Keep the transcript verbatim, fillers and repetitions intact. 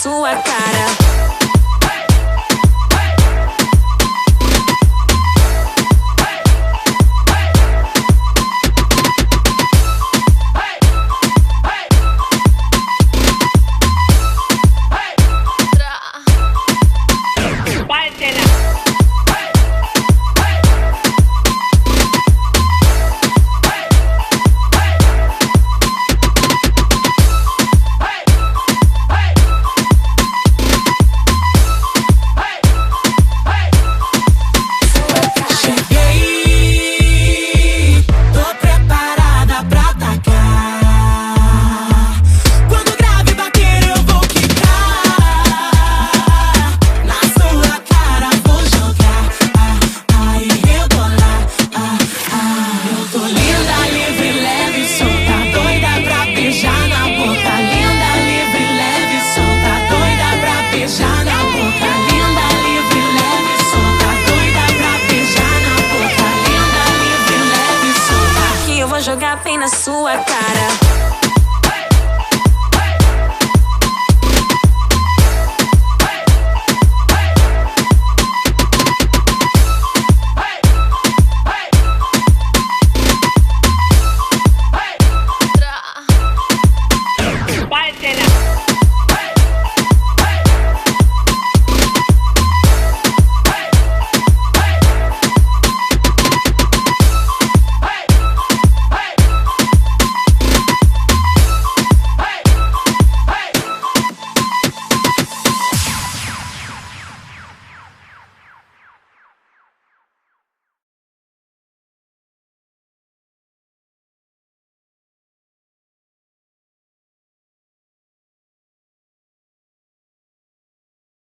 sua cara. Cheguei, tô preparada pra atacar. Quando o grave bater, eu vou quicar. Na sua cara vou jogar. Ah, ai, rebolar. Ah, ah. Eu tô linda, livre, leve, solta, doida pra beijar na boca. Linda, livre, leve, solta, doida pra beijar na boca. Linda, livre, leve, solta, doida pra beijar na boca. Linda, livre, leve, solta. Que eu vou jogar bem na sua cara.